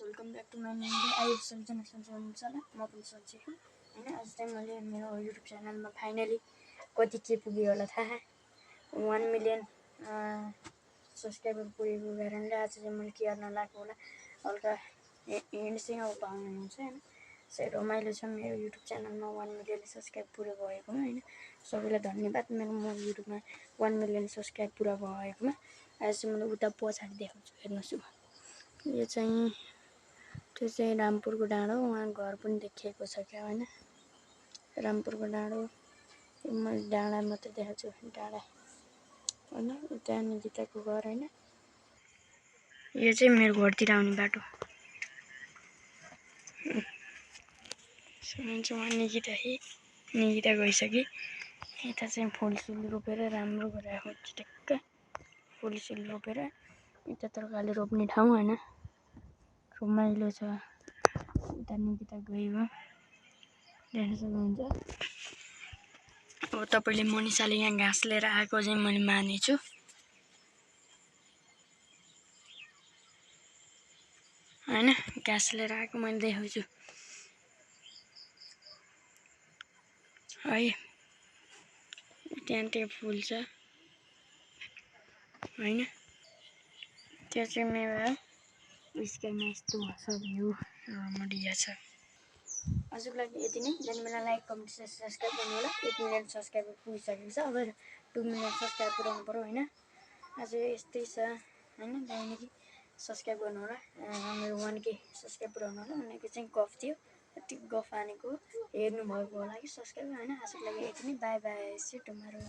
Welcome back to my video. I hope सबैजना सन्चै हुनुहुन्छ होला, म पनि सन्चै छु हैन। आज चाहिँ मैले मेरो युट्युब च्यानलमा फाइनली कति के पुग्यो होला थाहा 1 मिलियन सब्सक्राइबर पुगेको कारणले आज चाहिँ मैले के गर्न लागेको होला हल्का हिँड चाहिँ अब पाउनुहुन्छ हैन। सही रमाइलो छ मेरो युट्युब च्यानलमा 1 मिलियन सब्सक्राइब पुरा भएकोमा हैन। सबैलाई धन्यवाद मेरो म युट्युबमा 1 मिलियन सब्सक्राइब पुरा भएकोमा। आज चाहिँ मैले उता पछाडि देखाउँछु हेर्नुस्। यो चाहिँ त्यो चाहिँ रामपुरको डाँडो, उहाँ घर पनि देखिएको छ क्या हैन। रामपुरको डाँडो मैले डाँडा मात्रै देखाउँछु, डाँडा हैन। उता निकिताको घर हैन। यो चाहिँ मेरो घरतिर आउने बाटो। सुन्नुहुन्छ उहाँ निकिता गइसके। यता चाहिँ फुलसुल रोपेर राम्रो गराएको टक्क फुलसुल रोपेर यता तरकारी रोप्ने ठाउँ हैन। रमाइलो छ। उता निकिता गयो देख्न सक्नुहुन्छ। अब तपाईले मनिषाले यहाँ घाँस लिएर आएको चाहिँ मैले मानेछु हैन। घाँस लिएर आएको मैले देखाउँछु है। त्यहाँ फुल छ हैन। त्यो चाहिँ मेरो स्काइमा यस्तो छ भ्यू रमणीय छ। आजको लागि यति नै। जति बेला लाइक कमेन्ट सब्सक्राइब गर्नु होला। 1 मिलियन सब्सक्राइबर पुगिसकेको छ। अब 2 मिलियन सब्सक्राइब पुऱ्याउनु पर्यो हैन। आज यस्तै छ हैन। दैनिक सब्सक्राइब गर्नु होला। मेरो 1K सब्सक्राइब पुऱ्याउनु होला। उनीको चाहिँ गफ थियो, त्यो गफ हानेको हेर्नु भएको होला कि सब्सक्राइब हैन। आजको लागि यति नै। Bye bye, see you tomorrow.